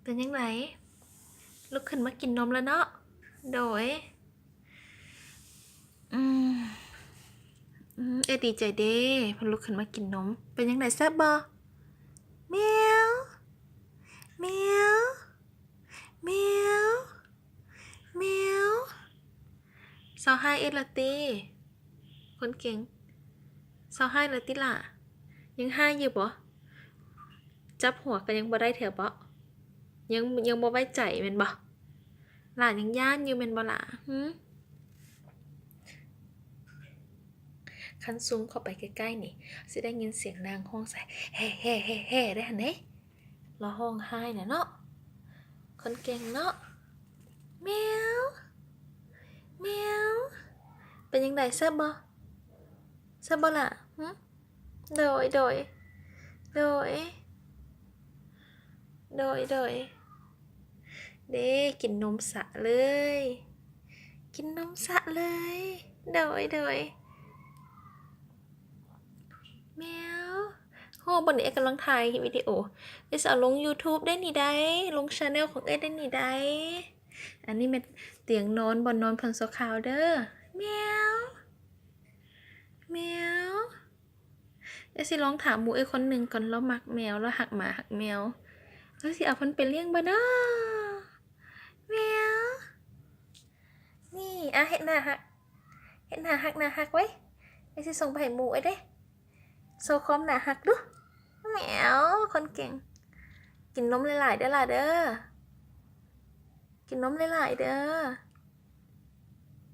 ເປັນຈັ່ງໃດ? ລຸກຂຶ້ນມາກິນນົມແລ້ວເນາະ? ໂດຍ. ອືມ ອືມ ເອື້ອຍດີໃຈເດ້ ເພິ່ນລຸກຂຶ້ນມາກິນນົມ. ເປັນຈັ່ງໃດ ແຊບບໍ່? ແມວ ແມວ ແມວ ແມວ. ເຊົາຮ້າຍເອດລະຕິ ຄົນເກັ່ງ? ເຊົາຮ້າຍແລ້ວຕິຫຼ້າ? ຍັງຮ້າຍຢູ່ບໍ່? ຈັບຫົວກໍຍັງບໍ່ໄດ້ເທື່ອບໍ? ຍັງ ຍັງບໍ່ໄວ້ໃຈແມ່ນບໍ່? ຫຼ້າຍັງຢ້ານຢູ່ແມ່ນບໍ່ຫຼ້າ? ຫື? ຄັນຊູມເຂົ້າໄປໃກ້ໆນີ້ ຊິໄດ້ຍິນສຽງນາງຮ້ອງໃສ່ ແຮ່ໆໆໆ ໄດ້ຫັ້ນເດ້. ລາວຮ້ອງໄຫ້ນະເນາະ ຄົນເກັ່ງເນາະ. ແມວ ແມວ ເປັນຈັ່ງໃດ ແຊບບໍ່? ແຊບບໍ່ລະ? ຫຶ? ໂດຍ ໂດຍ ໂດຍ ໂດຍ ໂດຍ ເດ້ ກິນນົມສະເລີຍ ກິນນົມສະເລີຍ. ໂດຍ ໂດຍ ແມວ. ໂຫ ບັດນີ້ເອື້ອຍກຳລັງຖ່າຍວິດີໂອ ເອື້ອຍຊິເອົາລົງຢູທູບໄດ້ນີ້ໃດ໋ ລົງແຊນແນວຂອງເອື້ອຍໄດ້ນີ້ໃດ໋. ອັນນີ້ແມ່ນຕຽງນອນ ບ່ອນນອນເພິ່ນຊົ່ວຄາວເດີ້. ແມວ ແມວ. ເອື້ອຍຊິລອງຖາມໝູ່ເອື້ອຍຄົນໜຶ່ງກ່ອນ ລາວມັກແມວ ລາວຮັກໝາຮັກແມວ ເອື້ອຍຊິເອົາເພິ່ນໄປລ້ຽງບໍ່ນໍ? ແມວ. ນີ້ ອາ ເຮັດໜ້າຮັກ ເຮັດໜ້າຮັກ ໜ້າຮັກໄວ້ ເອື້ອຍຊິສົ່ງໄປໃຫ້ໝູ່ເອື້ອຍເດ້. ໂຊຄວາມໜ້າຮັກດູ. ແມວ ຄົນເກັ່ງ ກິນນົມຫຼາຍໆເດີ້ຫຼ້າເດີ້ ກິນນົມຫຼາຍໆເດີ້.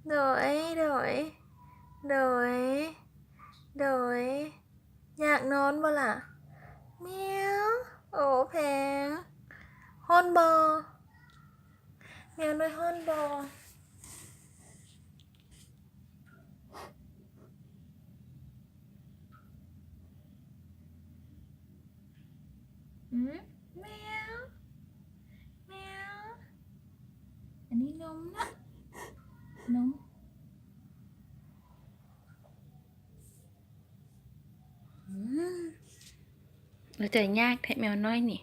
ໂດຍ ໂດຍ ໂດຍ ໂດຍ. ຢາກນອນບໍ່ລະ? ແມວ. ໂອ ແພງ ຮ້ອນບໍ່? ແມວນ້ອຍຮ້ອນບໍ່? ອືມ ແມວ ແມວ. ອັນນີ້ນົມນະ ນົມ. ອືມ ເອົາໃຈຍາກແທ້ແມວນ້ອຍນີ້.